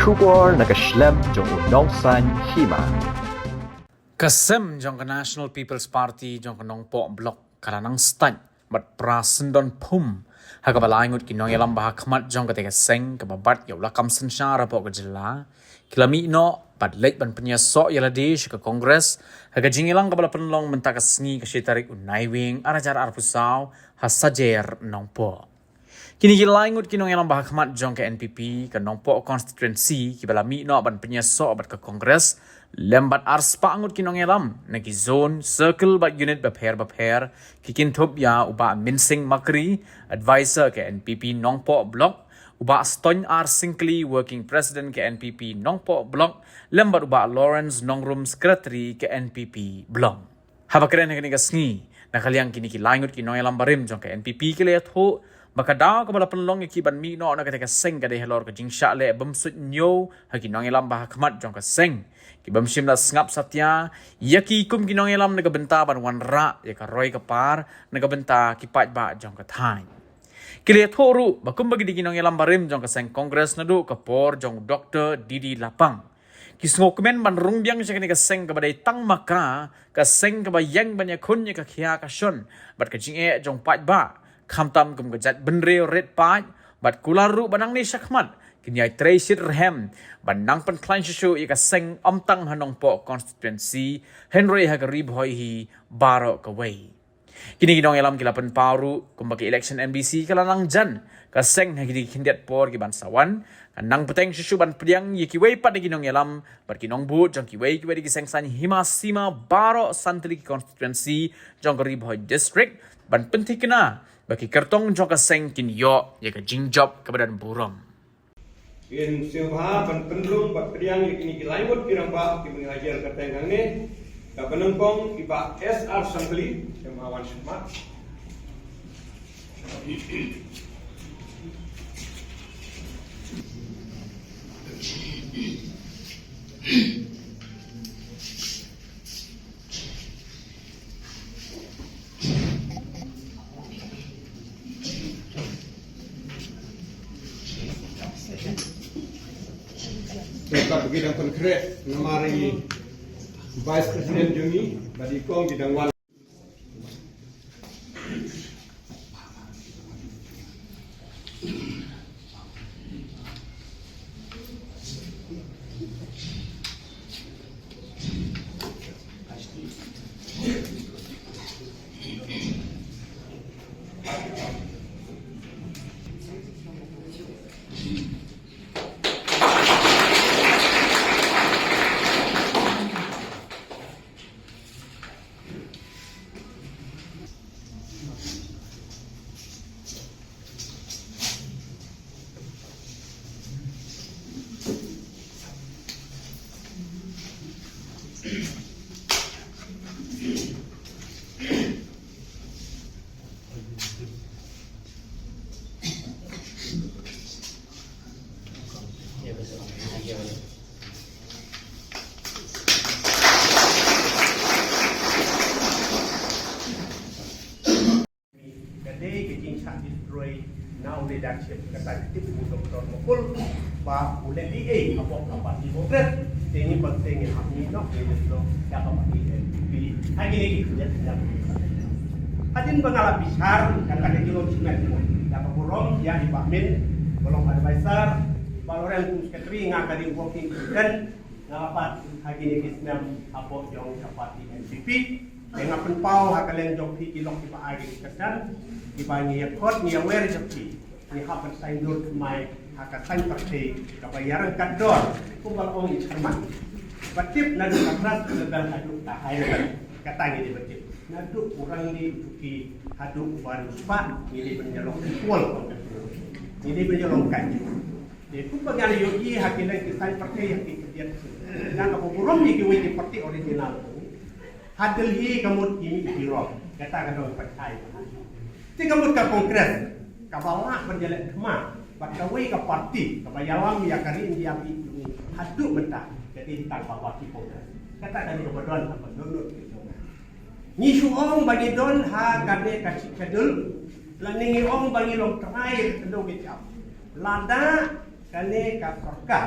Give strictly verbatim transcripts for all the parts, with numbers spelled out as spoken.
Khubor na ka shlem jong u nongsaiñ hima. Ka sem jong ka National People's Party jong ka Nongpoh Block ka la nang stad bad pra syndon phum ha kaba lai ngut ki nongïalam ba ha khmat jong kata ka seng kaba bat ïa u lakam synshar hapoh ka jylla ki la mih noh bad leit ban pynïasoh ïa lade sha ka Congress ha ka jingïalang kaba la pynlong mynta ka sngi ka shi tarik u Naiwieng ar hajar arphew saw ha Sajer Nongpoh. Kine ki lai ngut ki nongïalam ba ha khmat jong ka N P P ka Nongpoh constituency kiba la mih noh ban pynïasoh bad ka Congress lem bad ar spah ngut ki nongïalam na ki zone, circle bad unit bapher bapher ki kynthup ïa u Bah Mynsing Makri, advisor ka N P P Nongpoh Block, u Bah Stoiñ R Syngkli, working president ka N P P Nongpoh Block, lem bad u Bah Lawrence Nongrum, secretary ka N P P Block. Haba kren ha kane ka sngi na ka liang kine ki lai ngut ki nongïalam barim jong ka N P P ki la ïathuh ba ka daw kaba la pynlong ïa ki ban mih noh na kata ka seng ka dei halor ka jingshah leh bym suidñiew ha ki nongïalam ba ha khmat jong ka seng, ki bym shym la sngap satia ïa ki kum ki nongïalam na ka bynta ban wanrah ïa ka roi ka par na ka bynta ki paidbah jong ka thaiñ. Ki la ïathuh ruh ba kumba ki dei ki nongïalam barim jong ka seng Congress naduh ka por jong u Doktor D D Lapang, ki sngewkmen ban rung biang sha kane ka seng kaba dei tang ma ka, ka seng kaba ïeng ban ïakhun ïa ka khia ka shon bad ka jingeh jong paidbah, khamtam kum ka jaitbynriew rit paid bad kular ruh ba nangne shakhmat kin ïai trei shitrhem ban nang pynkhlaiñ shuh shuh ïa ka seng, ym tang ha Nongpoh constituency hynrei ha ka Ri Bhoi hi baroh kawei. Kine ki nongïalam ki la pynpaw ruh kumba ka election M D C ka la nang jan, ka seng ha kine ki khyndiat por ki ban sa wan kan nang bteng shuh shuh ban pdiang ïa kiwei pat de ki nongïalam bad ki nongbud jong kiwei kiwei de ki seng saiñ hima sima baroh san tylli ki constituency jong ka Ri Bhoi District ban pynthikna ba ki kyrtong jong ka seng kin ïoh ïa ka jingjop kaba don burom. Ngin sngewbha ban pynrung bad pdiang ïa kine ki lai ngut ki rangbah kiba ngi la jer kyrteng hangne. Kaba nyngkong i Bah S R Sangli, sngewbha wan sha khmat. Te pat ba ki dang pynkhreh namar i Vice President jong ngi bad i kong ki dang wan. Ka dei ka jingshah destroy na u leadership kata ka tip u Doctor Mukul ba u la D A hapoh ka party Congress. Te ngi pat te ngi hap ngi nok ngi destroy ïa ka party N P P. Ha kine ki khyndiat khyndiat. Hadien ba nga la bishar ïa kane ka jingong shimet ïa ka burom ïa i Bah Min ba long advisor, Bah Lawrence kum secretary, nga ka dei working president. Nga la pat ha kine ki snem hapoh jong ka party N P P. Te nga pynpaw ha ka liang jong phi ki lok kiba ai ki kyrdan kiba ngi ïakhot ngi ïawer jong phi. Ngi hap ban saiñdur thymmai ha ka saiñ pyrthei kaba ïaryngkat dor kumba la ong i chairman. Ba tip naduh ka grassroots level haduh ka high level. Kata ngi dei ban tip. Naduh u Rangli u Juki haduh u Barim u Spah ngi dei ban ïalong equal. Ngi dei ban ïalong kait. Te kumba ngi la ïohi ha ki leng ki saiñ pyrthei ha ki khyndiat. Nga kaba burom ïa kiwei ki party original. Ha Delhi ka mut ki mih ki rong. Kata ka dei ka pyrthei. Te ka mut ka Congress kaba lah ban ïaleh thma bad kawei ka party kaba ïalam ïa ka ri India bad ïa ngi haduh mynta ka dei tang ka party Congress. Kata ka dei kaba don ha ka dohnud ka jong nga. Ngi shu ong ba ngi don ha kane ka Sixth Schedule, lane ngi ong ba ngi long trai ïa ka khyndew ka jam. Lada kane ka sorkar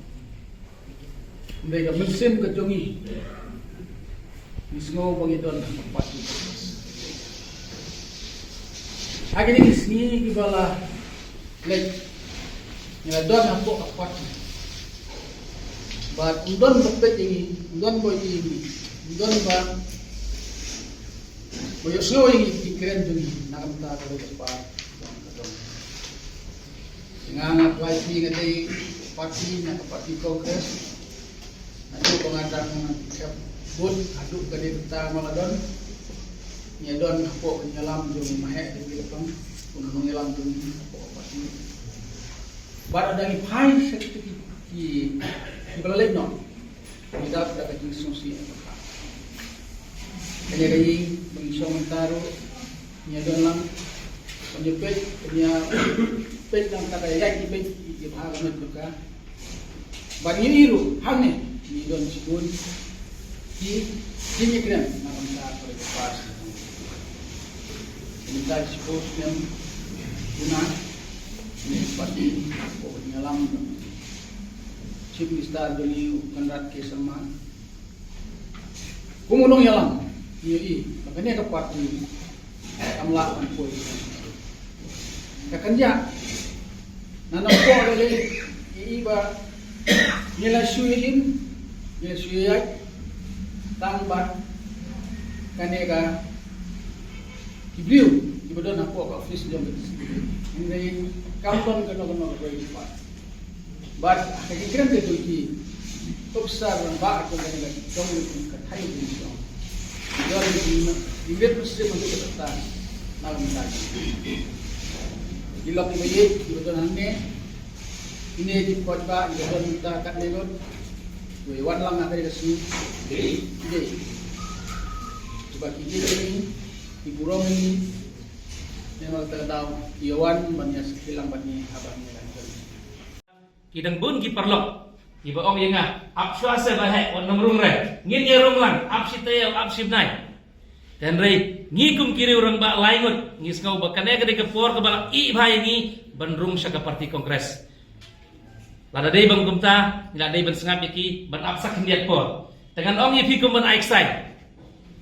Hynrei ka mynsiem ka jong ngi, ngi sngew ba ngi don ha ka party. Ha kine ki sngi kiba la leit, ngi la don hapoh ka party. Bad ym don ba peit ïa ngi, ym don ba ïohi ïa ngi, ym don ba, ba ïohsngew ïa ngi ki kren jong ngi na ka bynta ka leit ka par jong ka dong. Nga, nga apply phi nga dei party, na ka party Congress. Naduh ba nga dang khep vote haduh ka dei kata ma nga don. Nga don hapoh ka ïalam jong ma heh jong ngi, kum nongïalam jong ngi hapoh ka party. Bad lada ngi phai sha ki, ki, kiba la leit noh, ngi dap da ka jingsngewsih. Kane ka ïing ba ngi shong mynta ruh, ngi don lang, ban ïa peit, ban ïa peit lang, ta ka ïaid ki peit ki, ki bha ka met ka. Ban ïa i ruh hangne ngi don shibun ki, ki ïa kren na ka bynta ka ri ka par. Ngi don shibun snem duna, ngi party, ko ngi ïalam Chief Minister jong ngi u Conrad K Sangma. Kum u nongïalam, ngi ïohi ba kane ka party kam lah ban poi. Ka kynjah, na nongpoi lei lei, ngi ïohi ba ngi la shu ïaid, ngi la shu ïaid tang bad kane ka ki briew kiba don hapoh ka office jong ka district. Hynrei kam don kano kano ka briew ba Bad ha ka jingkren ka jong ki officer rangbah jong kane ka jong ka thaiñ jong ki don ki rit mynsiem haduh katta na ka bynta ki lok kiba ïeit kiba don hangne. Kine ki paidbah kiba don mynta katne lut, kiba ïawan lang ha kane ka sngi, ki dei kiba ki ïeit ïa ngi, ki burom ïa ngi. Ne ma kata ka daw ki ïawan ban ïa sakhi lang bad ngi haba ngi ïalam. Ki dang bun ki paralok kiba ong ïa nga, ap shuwa se ba heh, wat nang rung re. Ngin ïa rung lang, ap shi taïew, ap shi bnai. Te hynrei ngi kum ki riew rangbah lai ngut ngi sngew ba kane ka dei ka por kaba la ih bha ïa ngi ban rung sha ka party Congress. Lada dei bym kumta, ngi la dei ban sngap ïa ki ban ap sa khyndiat por. Te ngan ong ïa phi kum ban ai ksai,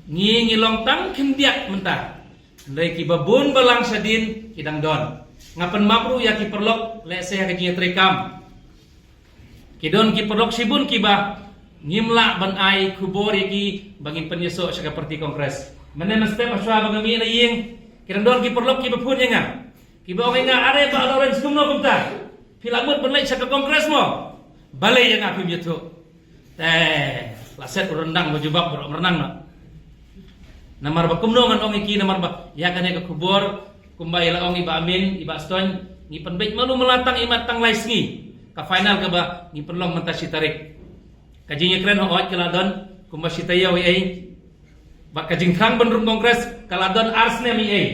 ngi ngi long tang khyndiat mynta. Hynrei kiba bun balang shadien ki dang don. Nga pynmap ruh ïa ki paralok lehse ha ka jingïatreikam. Ki don ki paralok shibun kiba ngim lah ban ai khubor ïa ki ba ngin pynïasoh sha ka party Congress. Mynne mynstep hashwa ba nga mih na ïing, ki dang don ki paralok kiba phone ïa nga, kiba ong ïa nga, "Are Bah Lawrence, kumno kumta? Phi la mut ban leit sha ka Congress mo?" Balei ïa nga phim ïathuh? Te la set u ryndang ba jubab baroh mrnang noh. Namar ba kumno ngan ong ïa ki, namar ba ïa kane ka khubor kumba ïa la ong i Bah Amin, i Bah Ston, ngi pynbeit malu mala tang imat tang lai sngi. Ka final kaba ngi pynlong mynta shi tarik. Ka jingïakren hooid ka la don kumba shi taïew ïa ei. Bad ka jingthrang ban rung Congress ka la don ar snem ïa ei.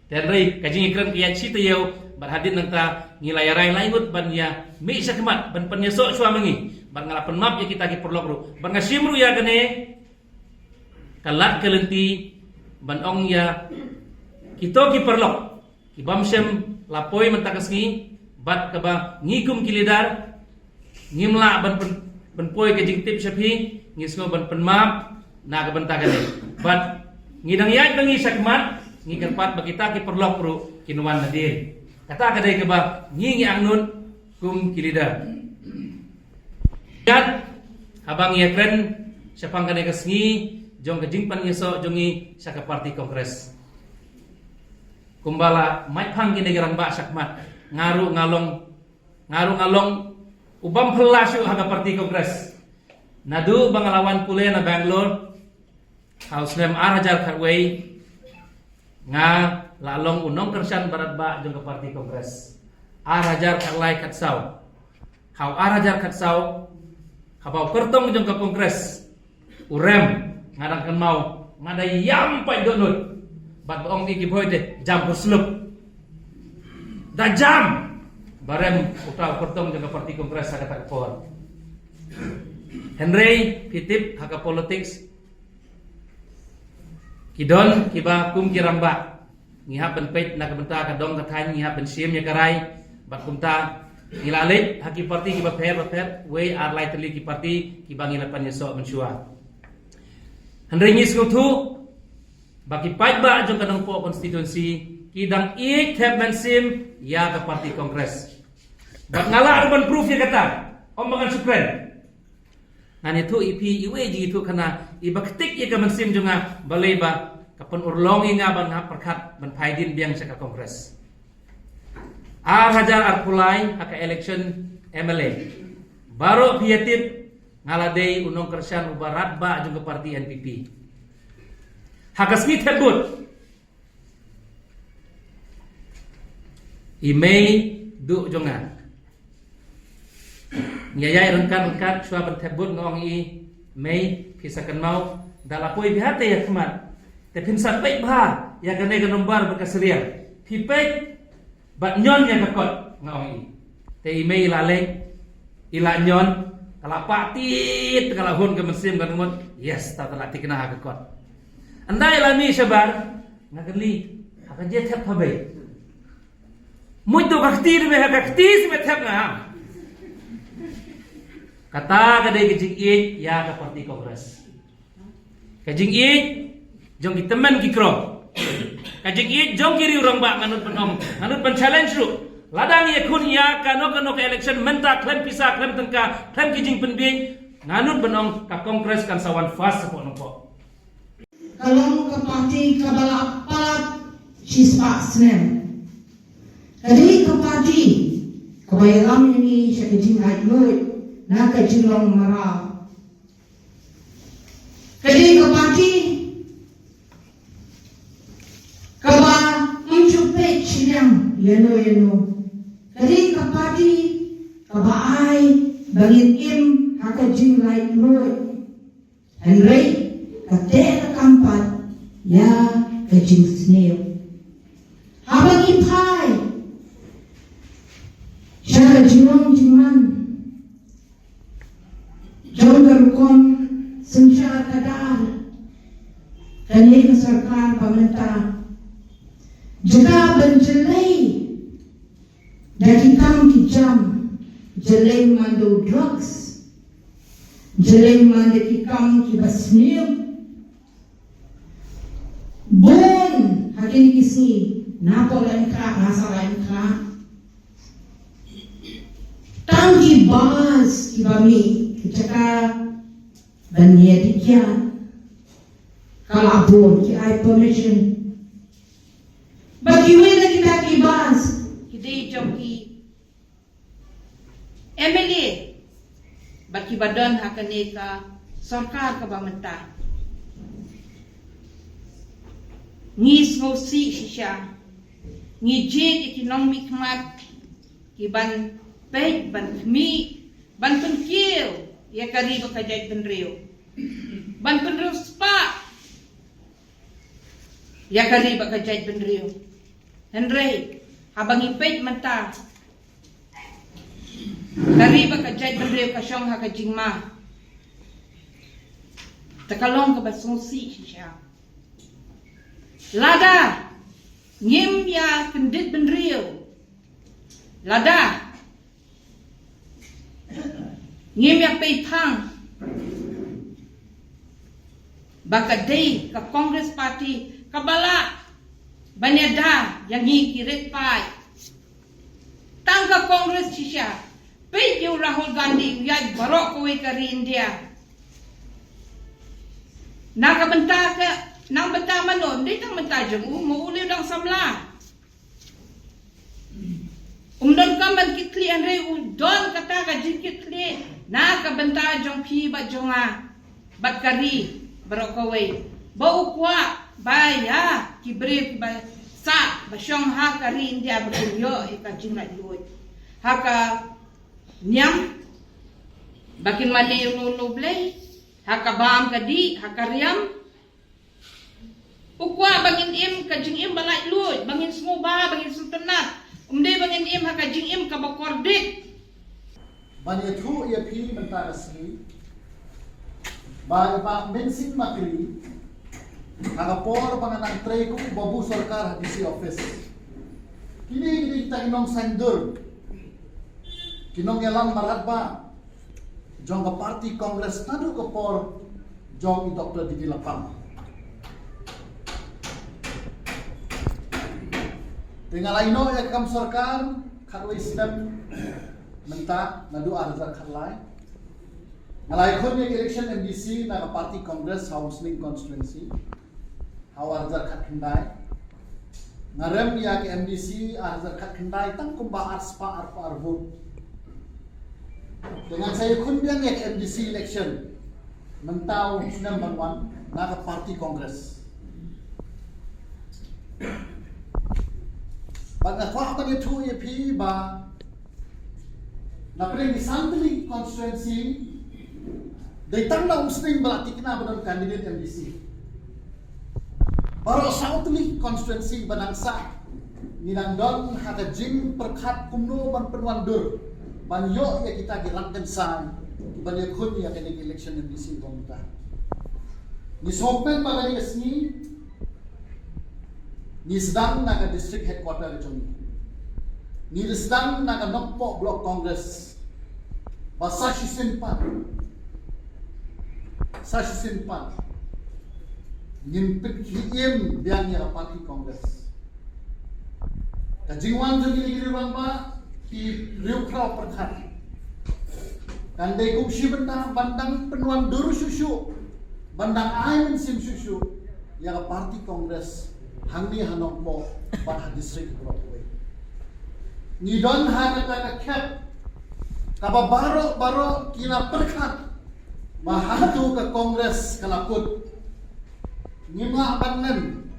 Te hynrei ka jingïakren ka ïaid shi taïew bad hadien nangta ngi la ïa rai lai ngut ban ïa mih shakhmat ban pynïasoh shuwa ma ngi. Bad nga la pynmap ïa kita ki paralok ruh. Bad nga shim ruh ïa kane ka lad ka lynti ban ong ïa kito ki paralok ki bym shym la poi mynta ka sngi bad kaba ngi kum ki leader ngim lah ban pyn, pynpoi ka jingtip sha phi, ngi sngew ban pynmap na ka bynta kane. Bad ngi dang ïaid ba ngi shakhmat, ngi kyrpad ba kita ki paralok ruh kin wan nadien. Kata ka dei kaba ngi ngi angnud kum ki leader. Kat haba ngi ïakren shaphang kane ka sngi jong ka jingpynïasoh jong ngi sha ka party Congress. Kumba la mait phang kine ki rangbah shakhmat, nga ruh nga long nga ruh nga long u bym phylla shuh ha ka party Congress. Naduh ba nga la wan pule na Bangalore ha u snem ar hajar khatwei, nga la long u nongkyrshan baratbah jong ka party Congress. Ar hajar khatlai khatsaw, ha u ar hajar khatsaw, haba u kyrtong jong ka Congress u rem, nga dang kynmaw nga da ïam pait dohnud. Bad ba ong ïa ki bhoi te jump pyrshah. Da jump ba rem uta u kyrtong jong ka party Congress ha kata ka por. Hynrei phi tip ha ka politics ki don kiba kum ki rangbah. Ngi hap ban peit na ka bynta ka dong ka thaiñ, ngi hap ban shim ïa ka rai. Bad kumta ngi la leit ha ki party kiba pher ba pher, wei ar lai tylli ki party kiba ngi la pynïasoh mynshuwa. Hynrei ngi sngewthuh ba ki paidbah jong ka Nongpoh constituency ki dang ïeit thep mynsiem ïa ka party Congress. Bad nga lah ruh ban proof ïa kata, ym ba ngan shu kren. Ngan ïathuh ïa phi iwei jingïathuh khana iba ktik ïa ka mynsiem jong nga balei ba ka pynurlong ïa nga ba nga pyrkhat ban phai dien biang sha ka Congress. Ar hajar arphew lai ha ka election M L A, baroh phi ïatip nga la dei u nongkyrshan uba radbah jong ka party N P P. Ha ka sngi thep vote i mei duh jong nga. Nga ïai ryngkat ryngkat shuwa ban thep vote nga ong i mei, phi sa kynmaw da la poi bha te ïa khmat. Te phin sa peit bha ïa kane ka number bad ka serial. Phi peit bad ñion ïa ka kot, nga ong i. Te i mei i la leit, i la ñion, ka la pah tied, ka la hun ka mynsiem ka ngut. Yes, ta, ta la tikna ha ka kot. Ynda i la mih shabar, nga kylli, ha ka jingthep ha bei. Mut to ka kti de me ha ka kti si me thep nga. Kata ka dei ka jingïeit ïa ka party Congress. Ka jingïeit jong ki tymmen ki krong. Ka jingïeit jong ki riew rangbah, nga nud ban ong, nga nud ban challenge ruh. Lada ngi ïakhun ïa kano kano ka election mynta khlem pisa khlem tyngka khlem ki jingpynbiej, nga nud ban ong ka Congress kan sa wan first hapoh Nongpoh. Ka long ka party kaba la palat shispah snem. Ka dei ka party kaba ïalam ïa ngi sha ka jinglaitluid na ka jinglong mraw. Ka dei ka party kaba ym ju peit shiliang ïano ïano. Ka dei ka party kaba ai ba ngin im ha ka jinglaitluid. Hynrei ka teh ka kam pat ïa ka jingsniew. Haba ngi phai sha ka jinglong jingman jong ka rukom synshar khadar kane ka sorkar ba mynta, jaka ban jyllei da ki kam ki jam, jyllei man da u drugs, jyllei man da ki kam kiba sniew. Bun ha kine ki sngi, napoh Laitumkhrah, na sha Laitumkhrah, tang ki bus kiba mih ki jaka ban ïa dih kiad ka la bun, ki ai permission. Ba kiwei na kita ki bus ki dei jong ki M L A, Kiba don ha kane ka sorkar kaba mynta. Ngi sngewsih shisha. Ngi jied ïa ki nongmihkhmat ki ban peit, ban khmih, ban pynkiew ïa ka ri bad ka jaitbynriew. Ban pynriewspah ïa ka ri bad ka jaitbynriew. Hynrei haba ngi peit mynta, ka ri bad ka jaitbynriew ka shong ha ka jingma. Te ka long kaba sngewsih shisha. Lada ngim ïa kyndit bynriew, lada ngim ïa peit phang ba ka dei ka Congress Party kaba lah ban ïada ïa ngi ki rit paid. Tang ka Congress shisha. Peit ïa u Rahul Gandhi, u ïaid baroh kawei ka ri India. Na ka bynta ka, na ka bynta mano, ym dei tang bynta jong u, ma u lei u dang samla. Um don kam ban kitkhlieh, hynrei u don kata ka jingkitkhlieh na ka bynta jong phi bad jong nga bad ka ri baroh kawei. Ba u kwah ba ïa ki briew kiba sah ba shong ha ka ri India ba kin ïoh ïa ka jinglaitluid ha ka niam, ba kin mane ïa uno uno u blei ha ka bam ka dih, ha ka riam. U kwah ba ngin im ka jingim ba laitluid, ba ngin sngewbha, ba ngin sngewtynnat. Ym dei ba ngin im ha ka jingim kaba kordit. Ban ïathuh ïa phi mynta ka sngi ba i Bah Mynsiem Makri, ha ka por ba nga nang trei kum u babu sorkar ha D C office, kine, kine kita ki nongsaiñdur, ki nongïalam mrad ba jong ka party Congress naduh ka por jong i Doctor D V Lapang. Te nga la ïehnoh ïa ka kam sorkar khatwei snem mynta, naduh ar hajar khatlai. Nga la ïakhun ïa ka election M D C na ka party Congress ha Umsning constituency ha u ar hajar khatkhyndai. Nga rem ïa ka M D C ar hajar khatkhyndai tang kumba arspah arphew ar vote. Te ngan sa ïakhun biang ïa ka M D C election mynta u snem ban wan na ka party Congress. Bad nga kwah ban ïathuh ïa phi ba na pdeng ki san tylli ki constituency, dei tang na Umsning ba la thikna ba don candidate M D C. Baroh saw tylli ki constituency ba nang sah, ngi nang don ha ka jingpyrkhat kumno ban pynwandur ban ïoh ïa kita ki rangkynsai kiban ïakhun ïa kane ka election M D C ba mynta. Ngi sngewkmen ba kane ka sngi ngi sdang na ka district headquarter ka jong ngi. Ngi sdang na ka Nongpoh Block Congress. Ba sa shisien pat, sa shisien pat ngin pynkhie im biang ïa ka party Congress. Ka jingwan jong ngi ki rangbah, ki riewkhraw pyrkhat, kan dei kum shi bynta ban dang pynwandur shuh shuh, ban dang ai mynsiem shuh shuh ïa ka party Congress hangne ha Nongpoh bad ha district baroh kawei. Ngi don ha kata ka khep kaba baroh baroh ki la pyrkhat ba hato ka Congress ka la kut. Ngim lah ban len,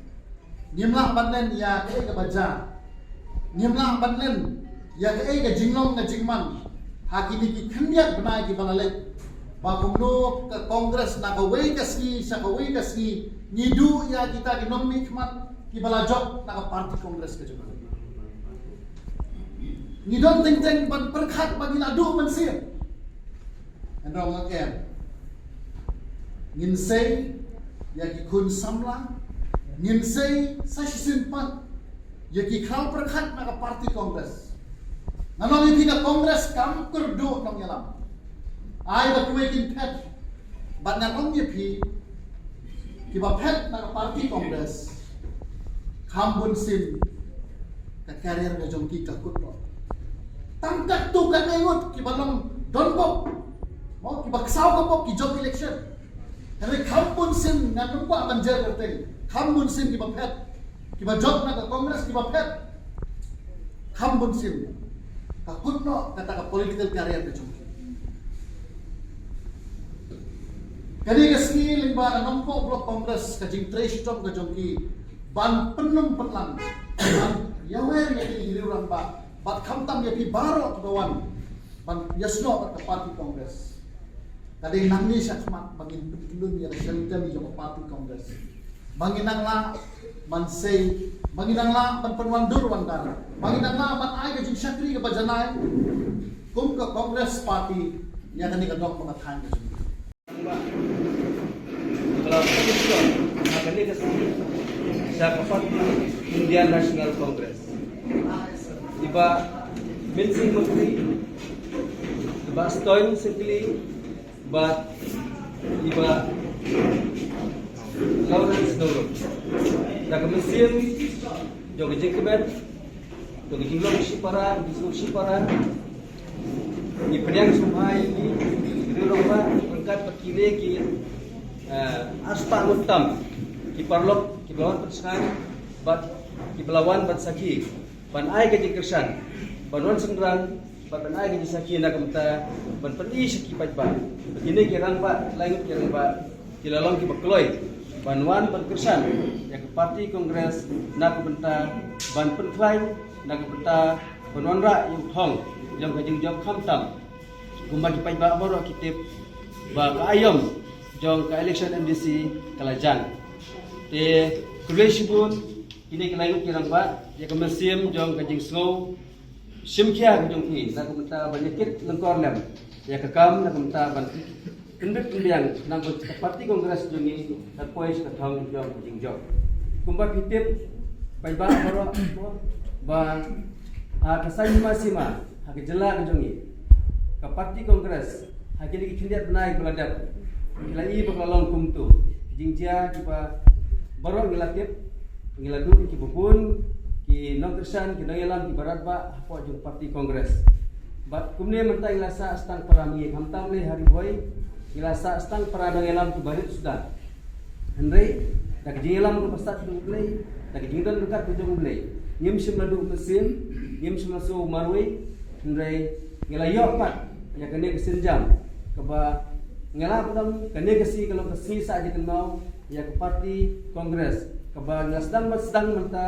ngim lah ban len ïa kaei kaba jia. Ngim lah ban len ïa kaei ka jinglong ka jingman ha kine ki khyndiat bnai kiba la leit, ba kumno ka Congress na kawei ka sngi sha kawei ka sngi ngi duh ïa kita ki nongmihkhmat kiba la jop na ka party Congress ka jong ngi. Ngi don teng teng ban pyrkhat ba ngi la duh mynsiem. Hynrei nga ong, ngin sei ïa ki khun samla, ngin sei sa shisien pat ïa ki khraw pyrkhat na ka party Congress. Ngan ong ïa phi, ka Congress kam kyrduh nongïalam. Ai ba kiwei kin phet. Bad ngan ong ïa phi, kiba phet na ka party Congress, kham bun sien ka career ka jong ki ka kut noh. Tang katto katne ngut kiba long don pop, mo, kiba ksaw ka pop ki jop election. Hynrei kham bun sien, ngan ym kwah ban jer kyrteng, kham bun sien kiba phet, kiba jop na ka Congress kiba phet, kham bun sien ka kut noh kata ka political career ka jong ki. Kane ka sngi lyngba ka Nongpoh Block Congress, ka jingtrei shitom ka jong ki ban pynlong pynlang, ban ïawer ïa ki riew rangbah, bad khamtam ïa phi baroh kiba wan ban ïasnoh bad ka party Congress. Ka dei nangne shakhmat ba ngin pynkyndit ïa ka shaltem jong ka party Congress. Ba ngin nang lah ban sei, ba ngin nang lah ban pynwandur wandar, ba ngin nang lah ban ai ka jingshakri kaba janai kum ka Congress Party ïa kane ka dong bad ka thaiñ ka jong ngi. Ba la pynshong ha kane ka sngi sha ka party Indian National Congress. I Bah Mynsing Mukti, i Bah Stone Syngkli, bad i Bah Lawrence Nongrung. Da ka mynsiem jong ka jingkmen, jong ka jinglong shipara, ka jingsngew shipara, ngi pdiang sngewbha ïa ki riew rangbah ryngkat bad kine ki, eh, arspah ngut tam ki paralok kiba la wan pynshngaiñ bad kiba la wan ban sakhi, ban ai ka jingkyrshan, ban wan synran bad ban ai ka jingsakhi na ka bynta ban pyni sha ki paidbah ba kine ki rangbah, lai ngut ki rangbah, ki la long kiba kloi ban wan ban kyrshan ïa ka party Congress na ka bynta ban pynkhlaiñ, na ka bynta ban wanrah ïa u thong jong ka jingjop, khamtam kumba ki paidbah baroh ki tip ba ka aïom jong ka election M D C ka la jan. Te khublei shibun kine ki lai ngut ki rangbah ïa ka mynsiem jong ka jingsngew shimkhia ka jong phi na ka bynta ban ïa kit lyngkor lem ïa ka kam, na ka bynta ban pynbit pynbiang nang ka party Congress jong ngi ka poi sha ka thong jong ka jingjop. Kumba phi tip, paidbah baroh, ba ha ka saiñ hima sima ha ka jylla ka jong ngi, ka party Congress ha kine ki khyndiat bnai ba la dep, ngi la ïohi ba ka la long kumto. Ki jingjia kiba baroh ngi la tip, ngi la duh kiba bun ki nongkyrshan, ki nongïalam kiba radbah hapoh jong party Congress. Bad kumne mynta ngi la sah stang para, ngi khamtam lei ha Ri Bhoi, ngi la sah stang para nongïalam kiba rit suda. Hynrei da ka jingïalam kaba sah jong U Blei, da ka jingdon ryngkat ka jong U Blei, ngim shym la duh mynsiem, ngim shym la siew marwei. Hynrei ngi la ïoh pat ïa kane ka sienjam kaba ngi la pyndonkam kane ka sngi, ka long ka sngi sah jingkynmaw ïa ka party Congress kaba ngi la sdang bad sdang mynta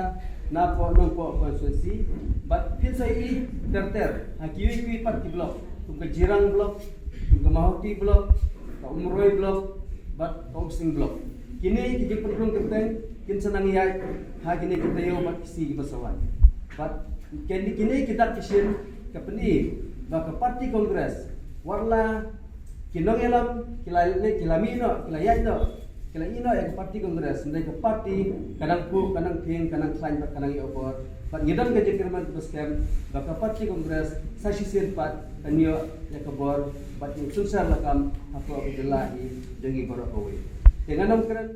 napoh Nongpoh constituency. Bad phin sa ïohi ter ter ha kiwei kiwei pat ki block, kum ka Jirang block, kum ka Mawhati block, ka Umroi block bad ka Umsning block. Kine ki jingpynrung kyrteng kin sa nang ïaid ha kine ki taïew bad ki sngi kiba sa wan. Bad kine, kine ki dak ki shin ka pyni ba ka party Congress, wat la ki nongïalam ki la, ki la mih noh, ki la ïaid noh, ki la ïeh noh ïa ka party Congress, hynrei ka party ka nang puh, ka nang phieng, ka nang khlaiñ bad ka nang ïoh bor. Bad ngi don ka jingkyrmen kaba skhem ba ka party Congress sa shisien pat kan ïoh ïa ka bor bad ïa u synshar lakam hapoh ka jylla hi jong ngi baroh kawei. Te ngan ym kren